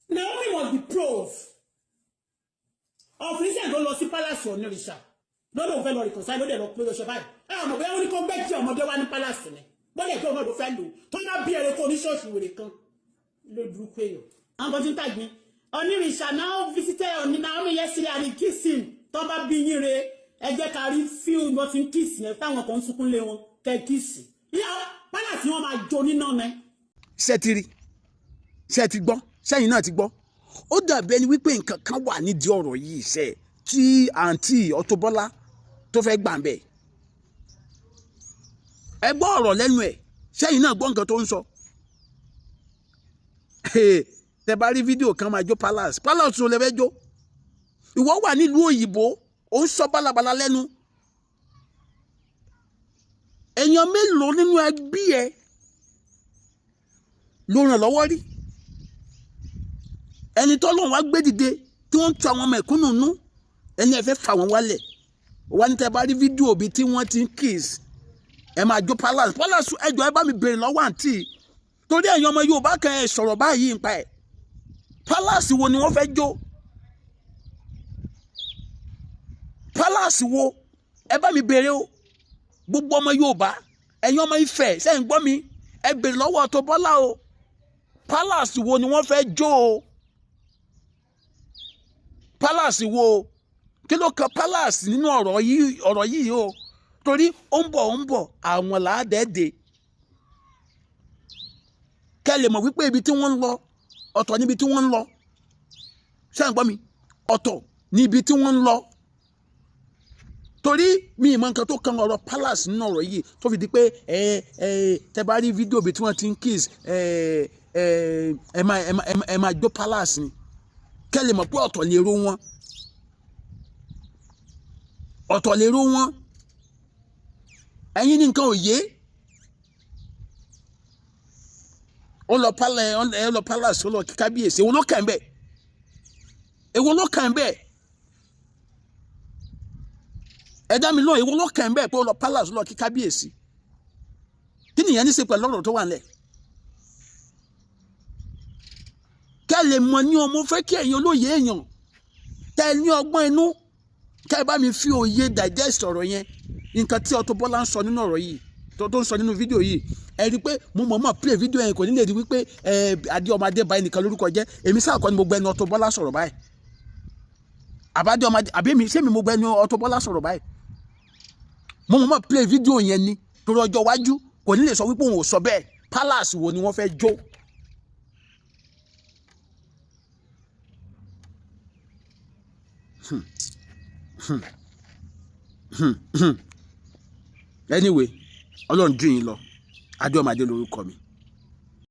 Naomi must be proved. Of recent ló lọ sí palace Onírìṣà lọ́dọ̀ òun fẹ́ lọ reconcile lóde lọ pé lọ́sọ̀ báyìí. Ẹ ọmọ bóyá ó ní kó gbẹ́jẹ́ ọmọdé wá ní palace ni. Bọ́lẹ̀ pé ọmọdé fẹ́ lò tó bá bí ẹrẹ kó oníṣọ́ọ̀ṣì wèrè kan ló burúkú èèyàn. Àwọn kan ti ń tàgbín. Onírìṣà now visited Oni Naomi yesterday and he kiss him. Tó bá bí yín re, ẹ jẹ́ ká rí fíìmù wọ́n ti ń kiss yẹn táwọn kan ń sunkún lé wọn kẹ́ kiss. Ìyá palace wọn máa jó níná ni. Ṣé ti rí? Ṣé ti gbọ́? Sẹ́yìn náà ti gbọ́. Ó dàbí ẹni wípé nǹkan kan wà nídìí ọ̀rọ̀ yìí ṣe tí àǹtí Auto Bola tó fẹ́ gbà ń bẹ̀. Ẹ gbọ́ ọ̀rọ̀ lẹ́nu ẹ̀. Sẹ́yìn náà gbọ́ nǹkan tó ń sọ. Tẹ bá rí fídíò kan, máa jó palace. Palace tó lè fẹ́ jó? Ìwọ wà nílùú òyìnbó, ó ń sọ bálabàla lẹ́nu. Èèyàn mélòó nínú ẹbí ẹ ló ràn lọ́wọ́ rí? Ẹni tọ́lọ́run wá gbé dìde tí wọ́n ń tu àwọn mẹ̀kúnnù nú, ẹni ẹ fẹ́ fà wọ́n wálẹ̀ wá ní. Tẹ́ bá rí fídíò bíi tí wọ́n ti ń kiss, ẹ máa jó palace. Palace, ẹjọ́, ẹ bá mi béèrè lọ́wọ́ àǹtí, torí ẹ̀yin ọmọ Yorùbá kan, ẹ sọ̀rọ̀ báyìí nípa ẹ̀. Palace wo ni wọ́n fẹ́ jó? Palace wo? Ẹ bá mi béèrè o. Gbogbo ọmọ Yorùbá, ẹ̀yin ọmọ Ifẹ̀, sẹ́yìn gbọ́ mi? Ẹ béèrè lọ́wọ́ Auto Bola o. Palace wo ni wọ́n fẹ́ jó o? Palace wo? Kí ló kan palace nínú ọ̀rọ̀ yìí? Ọ̀rọ̀ yìí o, torí ó ń bọ̀, ó ń bọ̀, àwọn làádẹ́ẹ̀dẹ́. Kẹ́ lè mọ̀ wípé ibi tí wọ́n ń lọ ọ̀tọ̀ níbi tí wọ́n ń lọ. Ṣé ẹ̀ ń gbọ́ mi? Ọ̀tọ̀ níbi tí wọ́n ń lọ, torí mi ìmọ̀ nǹkan tó kan ọ̀rọ̀ palace nínú ọ̀rọ̀ yìí tó fi di pé ẹ ẹ tẹ bá rí fídíò bí tí wọ́n ti ń kiss, ẹ ẹ ẹ máa jó palace ni. Kẹ́ lè mọ̀ pé ọ̀tọ̀ lèrò wọn, ọ̀tọ̀ lèrò wọn. Ẹ̀yin ní nǹkan ò yé. Ó lọ palace, ẹ lọ palace, ó lọ kí kábíyèsí. Èwo ló kàn bẹ́ẹ̀? Èwo ló kàn bẹ́ẹ̀? Ẹ dá mi lóhùn. Èwo ló kàn bẹ́ẹ̀ pé ó lọ palace, ó lọ kí kábíyèsí? Kí nìyẹn ní í ṣe pẹ̀lú ọ̀rọ̀ tó wà nílẹ̀? Kẹ́ lè mọ̀ ní ọmọ fẹ́ kí ẹ̀yin olóye èèyàn tẹ́ ẹ ní ọgbọ́n inú, kẹ́ ẹ bá mi fi òye digest ọ̀rọ̀ yẹn. Nǹkan tí Auto Bola ń sọ nínú ọ̀rọ̀ yìí, tó ń sọ nínú fídíò yìí, ẹ rí i pé mo mọ̀ọ́mọ̀ play fídíò yẹn, kò ní lè di wípé ẹ adé ọmọ adé báyìí nìkan lórúkọ jẹ́. Èmi sáà kọ́ ni mo gbẹnu Auto Bola sọ̀rọ̀ báyìí. Àbádé ọmọ adé àbí mi, ṣé mi mo gbẹnu Auto Bola sọ̀rọ̀ báyìí? Mo mọ̀ọ́mọ̀ play fídíò yẹn ni, torí ọjọ́ iwájú kò ní lè sọ wípé òun ò sọ bẹ́ẹ̀. Palace wo ni wọ́n fẹ́ jó? Anyway, Ọlọ́run jù yín lọ. Adéọmọdé lórúkọ mi.